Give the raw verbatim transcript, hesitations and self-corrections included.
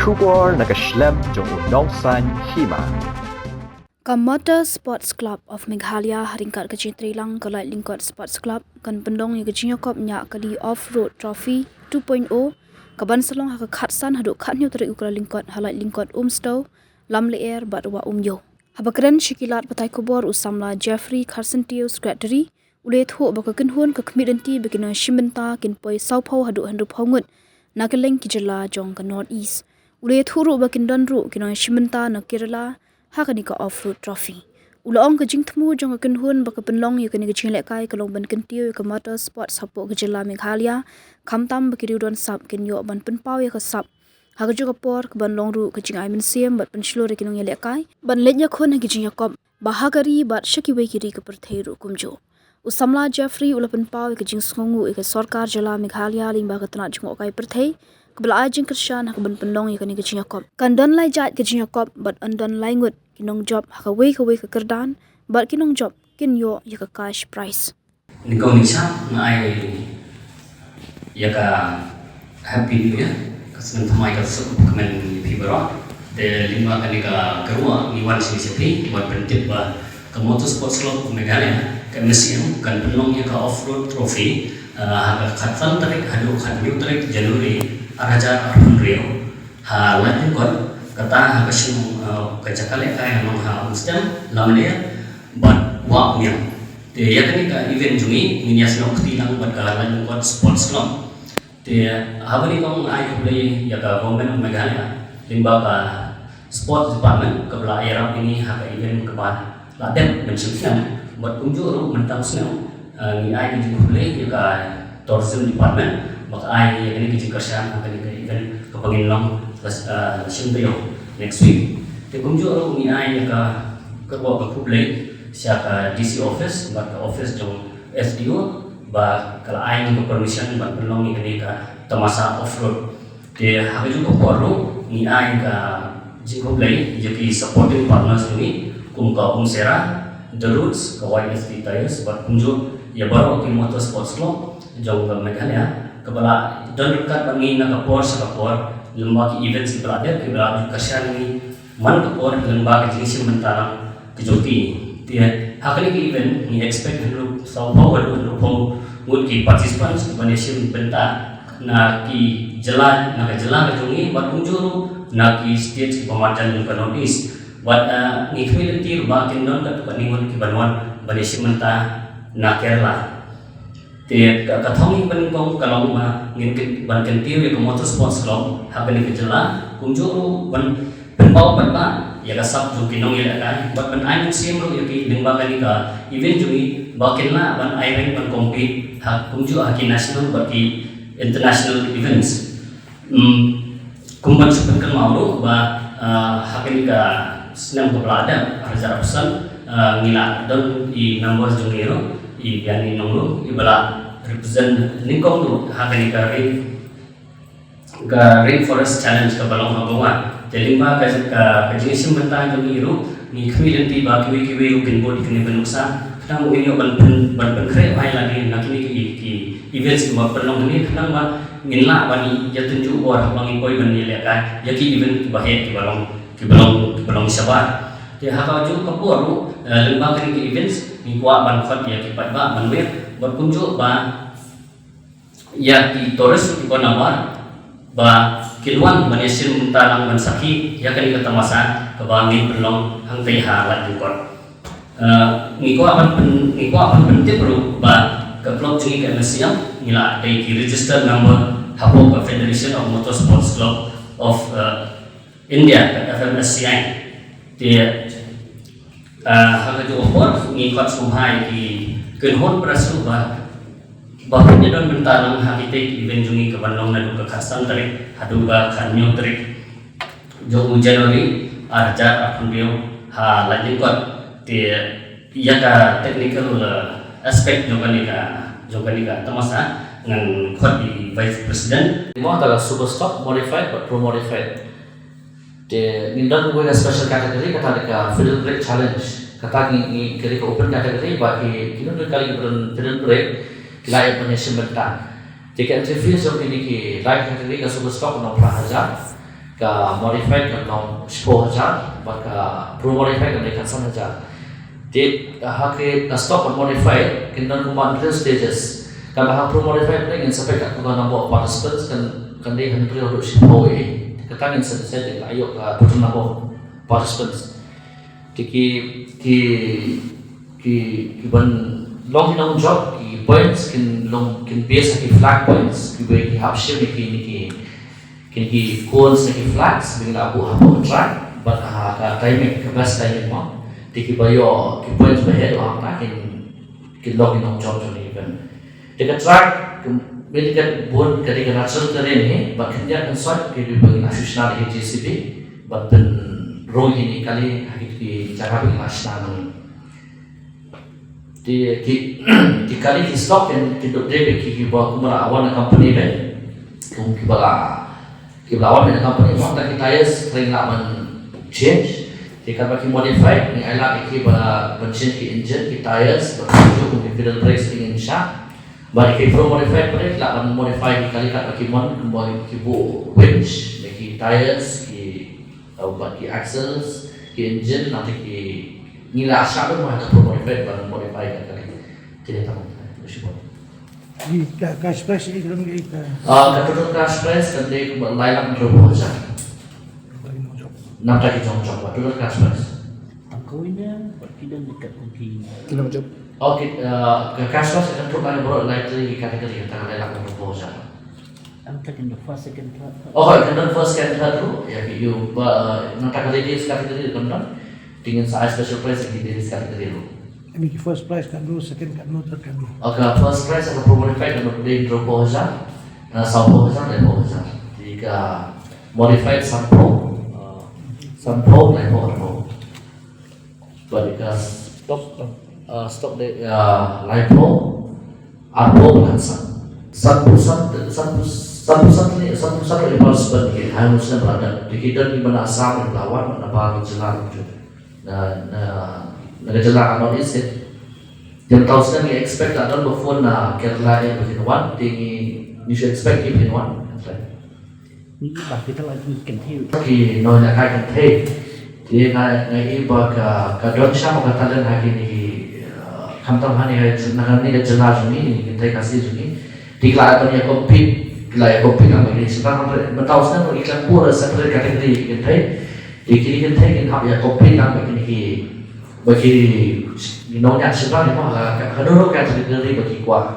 Khubor na ka shlem jong u nongsan hima. Ka Motor Sports Club of Meghalaya ha ryngkat ka jingtreilang ka Laitlyngkot Sports Club kan pynlong ïa ka jingïakop ñiah kali Off-Road Trophy two point oh, kaban sa long ha ka khatsan haduh khathynñiew tarik u Kyllalyngkot ha Laitlyngkot, Umstow, Lamlyer bad Wah Umiew. Haba kren sha ki lad pathai khubor u samla Jeffrey Kharsyntiew, Secretary, u la ïathuh ba ka kynhun ka khmih lynti ba ki nongïashim bynta kin poi sawphew haduh hynriewphew ngut na kylleng ki jylla jong ka North East. U la ïathuh ruh ba kin don ruh ki nongïashim bynta na Kerala ha kane ka Off-Road Trophy. U la ong ka jingthmu jong ka kynhun ba ka pynlong ïa kane ka jingïalehkai ka long ban kyntiew ïa ka motor sports hapoh ka jylla Meghalaya, khamtam ba ki riew don sap kin ïoh ban pynpaw ïa ka sap. Ha kajuh ka por kaban long ruh ka jingai mynsiem bad pynshlur ïa ki nongïalehkai ban leit ïakhun ha ki jingïakop ba ha ka ri bad sha kiwei ki ri ka pyrthei ruh kumjuh. U samla Jeffrey u la pynpaw ïa ka jingsngewnguh ïa ka sorkar jylla Meghalaya lyngba ka tnat jngohkai pyrthei kaba la ai jingkyrshan ha kaban pynlong ïa kane ka jingïakop. Kan don lai jait ka jingïakop bad yn don lai ngut ki nongjop ha kawei kawei ka kyrdan bad ki nongjop kin ïoh ïa ka cash prize. Nyngkong nyngshap nga ai ïa ka Happy New Year, ka snem thymmai ka suk kmen ïa phi baroh. Te lyngba kane ka kyrwoh ngi wan sha phi ban pyntip ba ka Motor Sports Club of Meghalaya, ka M S C M, kan pynlong ïa ka Off-Road Trophy, ah, ha ka khatsan tarik haduh khathynñiew tarik January ar hajar arphew hynriew ha Laitlyngkot, kata ha ka shnong, ah, ka jaka lehkai ha Nongha Umstem, Lamlyer bad Wah Umiew. Te ïa kane ka event jong ngi ngin ïa snoh kti lang bad ka Laitlyngkot Sports Club. Te haba nyngkong ai khublei ïa ka Government of Meghalaya lyngba ka Sports Department kaba la ïarap ïa ngi ha ka event kaba la dep mynshem snem bad kumjuh ruh mynta u snem, eh, ngi ai ka jingkhublei ïa ka Tourism Department ba ka ai ïa kane ka jingkyrshan ha kane ka event kaba ngin long la, eh, la shim taïew next week. Te kumjuh ruh ngi ai ïa ka kyrwoh ka khublei sha ka D C office bad ka office jong S D O ba ka la ai ka permission ban pynlong ïa kane ka tamasa off-road. Te ha kajuh ka por ruh ngi ai ka jingkhublei ïa ki supporting partners jong ngi kum ka Umsera, The Roots, ka Y S T Tyres bad kumjuh ïa baroh ki motor sports club jong ka Meghalaya kaba la don ryngkat bad ngi na ka por sha ka por lyngba ki events kiba la dep kiba la kyrshan ïa ngi man ka por lyngba ka jingïashim bynta lang ka jong ki. Te ha kane ka event ngi expect hynriew sawphew haduh hynriewphew ngut ki participants kiban ïashim bynta na ki jylla, na ka jylla ka jong ngi bad kumjuh ruh na ki state kiba marjan jong ka North East. Bad, eh, ngi khmih lynti ruh ba kin don katto katne ngut kiban wan ban ïashim bynta na Kerala. Te ka, ka thong ïa ka ba nyngkong ka long ba ngin kyn-, ban kyntiew ïa ka motor sports club ha kane ka jylla kumjuh ruh ban pynpaw paidbah ïa ka sap jong ki nongïalehkai bad ban ai mynsiem ruh ïa ki lyngba kane ka event jong ngi ba kin lah ban ai rank ban compete ha kumjuh ha ki national bad ki international events. Hmm, kumban shu pynkynmaw ruh ba, ah, ha kane ka snem kaba la dep, ar hajar arphew san, ah, ngi la don i member jong ngi ruh, i Biani Nonglum, iba la represent nyngkong ruh ha kane ka rain, ka Rainforest Challenge kaba long ha Goa. Te lyngba ka, ka, ka jingïashim bynta jong ngi ruh, ngi khmih lynti ba kiwei kiwei ruh kin bud ïa kane ka nuksa. Khnang ba ngin ïoh ban pyn, ban pynkhreh bha ïa lade na kine ki, ki events kiba pynlong hangne, khnang ba ngin lah ban ïa tynjuh bor haba ngin poi ban ïalehkai ïa ki event kiba heh kiba long, kiba long, kiba long shabar. Te ha kajuh ka por ruh, eh, lyngba kane ki events ngi kwah ban khot ïa ki paidbah ban wad bad kumjuh ba ïa ki tourist kiba nabar ba kin wan ban ïashim bynta lang ban sakhi ïa kane ka tamasa kaba ngin pynlong hangtei ha Laitlyngkot. Eh, ngi kwah ban pyn-, ngi kwah ban pyntip ruh ba ka club jong ngi ka M S C M ngi la dei ki registered member hapoh ka Federation of Motorsports Club of, eh, India, ka F M S C I. Te, ah, ha kajuh ka por ngi khot sngewbha ïa ki kynhun press ruh ba, ba phin ïa don bynta lang ha kitei ki event jong ngi kaban long naduh ka khatsan tarik haduh ka khathynñiew tarik jong u January ar hajar arphew hynriew ha Laitlyngkot. Te ïa ka technical, eh, aspect jong kane ka, jong kane ka tamasa ngan khot ïa i Vice President. Mo ta ka Super Stock Modified bad Pro Modified. Te ngin don kawei ka special category, kata ka Fiddle Brake Challenge. Kata ngi, ngi, ka dei ka open category ba ki, ki nongdon kali kiba don fiddle brake ki lah ban ïashim bynta. Te ka entry fees jong kine ki lai category, ka Super Stock nongphra hajar. Ka modified kan long shiphew hajar, bad ka pro modified kan dei khatsan hajar. Te ha ki ka stock bad modified kin don kumba three stages. Kaba ha pro modified pdeng ngin sa peit katkum ka number of participants, kan kan dei hynriew haduh shiphew. Kata ngin sa decide la ïoh ka total number of participants. Te ki ki ki ki ban long ki nongjop, ki points kin long, kin base ha ki flag points, kiba ki hap shim ïa ki ne ki, kin ki cones ne ki flags ba ngin ïa buh hapoh ka track, bad ha ka timing, ka best timing mo. Te kiba ïoh ki points ba heh ha kata kin kin long ki nongjop jong ki event. Te ka track mynta ka bun ka dei ka natural terrain hi, bad khyndiat khynsoit ki dei ba ngin ïa shu shna da ki J C B bad pynrung ïa kine ki kali ha ki jaka ba ngin ïa shna nangne. Te ki ki kali ki stock kin kin dei ba ki kiba kumba la wan na company ba kum kiba la Ki ba la wan na company, mo, tang ki tyres hynrei ngi lah ban change. Te katba ki modified, ngi ailad ïa ki ba ban change ki engine, ki tyres, bad ki shuh kum ki pedal brakes, ki engine shock. Bad ki pro modified pat, ngi lah ban modify ki kali katba ki mon, kumba ki buh winch, ne ki tyres, ki, uh, bad ki axles, ki engine, nangta ki, ngi lah shah lut mo ha ka pro modified ban modify ka kali. Te tang, ka shu Ka cash prize ïa ka long ïa ka. Ah, ka total cash prize kan dei kumba lai lak hynriewphew hajar. Nangta ki nongjop, ba total cash prize. Ang kawei na, ba ki don dekat kum ki. Ki nongjop. Oh, ki, ah, ka cash prize kan total lai baroh lai tylli ki category, kata ka lai lak hynriewphew hajar. Ang ta kan first, second, third. Oh, kan don first, second, third ruh. Ïa ki ïoh ba, ah, nangta ka ladies category kan don. Te ngin sa ai special prize ïa ki ladies category ruh. Ïa ki first prize katno, second katno, third katno? Okay, first prize ha ka pro modified kan dei hynriewphew hajar, uh, sawphew hajar, laiphew hajar. Te ka modified sanphew, uh, sanphew, laiphew, arphew. Bad ka stock, uh, stock dei, uh, laiphew, arphew, bad san. Sanphew san, sanphew, sanphew san ne, sanphew san ne, participant ki, ha Muslim brother. Te ki don kiba na Assam, kiba la wan na baroh ki jylla ruh. Na, na, na ka jylla ka North East eh. Te mynta u snem ngi expect la don ba phone na Kerala eh ba kin wan, te ngi, ngi shu expect ki ba kin wan. Ngi ba kita la ngi kynthei. Ki nongïalehkai kynthei. Te nga, nga i ba ka, ka don shibun ka talent ha kine ki, eh, khamtam ha kane ka jylla, na kane ka jylla jong ngi, kynthei Khasi jong ngi. Te ki la don ïa compete, ki la ïa compete lang bad kine ki shynrang, mynta u snem ki khlem pur separate category kynthei. Te kine ki kynthei kin hap ïa compete lang bad kine ki, bad ki nongñiah shynrang, ïa mo, ha ka, ha kano kano ka category ba ki kwah.